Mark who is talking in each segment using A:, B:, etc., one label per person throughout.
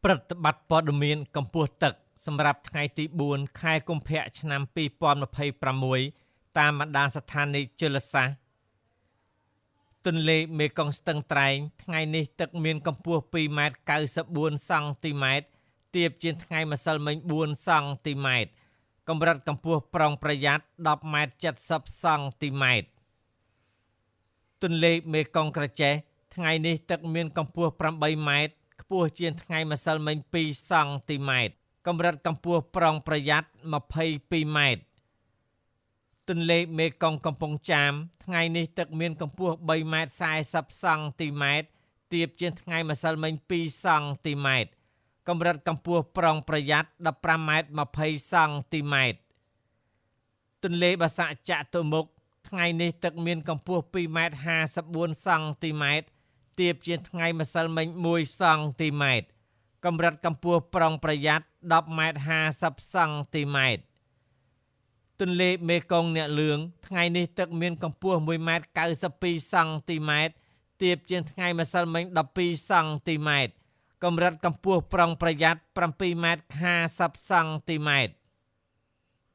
A: ព្រឹត្តិបត្រព័ត៌មានកម្ពស់ទឹកសម្រាប់ថ្ងៃទី4 ខែកុម្ភៈ ឆ្នាំ2026 តាមបណ្ដាស្ថានីយ៍ជលសាស្ត្រ។ ទន្លេមេគង្គស្ទឹងត្រែង ថ្ងៃនេះទឹកមានកម្ពស់2ម៉ែត្រ94សង់ទីម៉ែត្រ ទាបជាងថ្ងៃម្សិលមិញ4សង់ទីម៉ែត្រ កម្រិតកម្ពស់ប្រុងប្រយ័ត្ន10ម៉ែត្រ70សង់ទីម៉ែត្រ។ ទន្លេមេគង្គក្រចេះ ថ្ងៃនេះទឹកមានកម្ពស់8ម៉ែត្រ ខ្ពស់ជាងថ្ងៃម្សិលមិញ2សង់ទីម៉ែត្រ កម្រិតកម្ពស់ប្រុងប្រយ័ត្ន22ម៉ែត្រ។ ទន្លេមេគង្គកំពង់ចាម ថ្ងៃនេះទឹកមានកម្ពស់3ម៉ែត្រ40សង់ទីម៉ែត្រ ទាបជាងថ្ងៃម្សិលមិញ2សង់ទីម៉ែត្រ កម្រិតកម្ពស់ប្រុងប្រយ័ត្ន15ម៉ែត្រ20សង់ទីម៉ែត្រ។ ទន្លេបាសាក់ចតុមុខ ថ្ងៃនេះទឹកមានកម្ពស់2ម៉ែត្រ54សង់ទីម៉ែត្រ ទាបជាងថ្ងៃម្សិលមិញ1សង់ទីម៉ែត្រ កម្រិតកម្ពស់ប្រុងប្រយ័ត្ន10ម៉ែត្រ50សង់ទីម៉ែត្រ។ ទន្លេមេគង្គអ្នកលឿង ថ្ងៃនេះទឹកមានកម្ពស់1ម៉ែត្រ92សង់ទីម៉ែត្រ ទាបជាងថ្ងៃម្សិលមិញ12សង់ទីម៉ែត្រ កម្រិតកម្ពស់ប្រុងប្រយ័ត្ន7ម៉ែត្រ50សង់ទីម៉ែត្រ។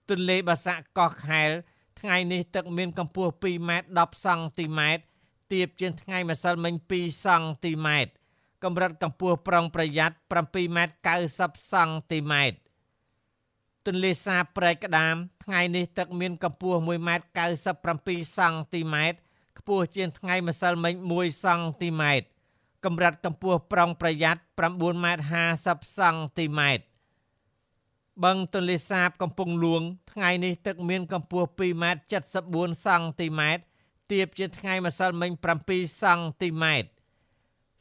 A: ទន្លេបាសាក់កោះខែល ថ្ងៃនេះទឹកមានកម្ពស់2ម៉ែត្រ10សង់ទីម៉ែត្រ ទាបជាងថ្ងៃម្សិលមិញ2សង់ទីម៉ែត្រ កម្រិតកម្ពស់ប្រុងប្រយ័ត្ន7ម៉ែត្រ90សង់ទីម៉ែត្រ។ ទន្លេសាបព្រែកក្តាម ថ្ងៃនេះទឹកមានកម្ពស់1ម៉ែត្រ97សង់ទីម៉ែត្រ ខ្ពស់ជាងថ្ងៃម្សិលមិញ1សង់ទីម៉ែត្រ កម្រិតកម្ពស់ប្រុងប្រយ័ត្ន9ម៉ែត្រ50សង់ទីម៉ែត្រ។ បឹងទន្លេសាបកំពង់លួង ថ្ងៃនេះទឹកមានកម្ពស់2ម៉ែត្រ74សង់ទីម៉ែត្រ ទាបជាងថ្ងៃម្សិលមិញ7សង់ទីម៉ែត្រ។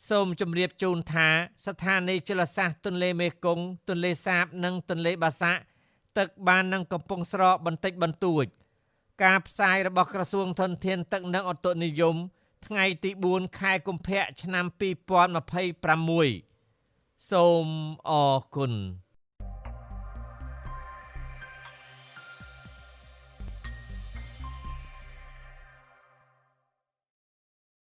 A: សូមជម្រាបជូនថា ស្ថានីយ៍ជលសាស្ត្រទន្លេមេគង្គ ទន្លេសាប និងទន្លេបាសាក់ ទឹកបាននឹងកំពុងស្រកបន្តិចបន្តួច។ ការផ្សាយរបស់ក្រសួងធនធានទឹកនិងឧតុនិយម ថ្ងៃទី4 ខែកុម្ភៈ ឆ្នាំ2026។ សូមអរគុណ។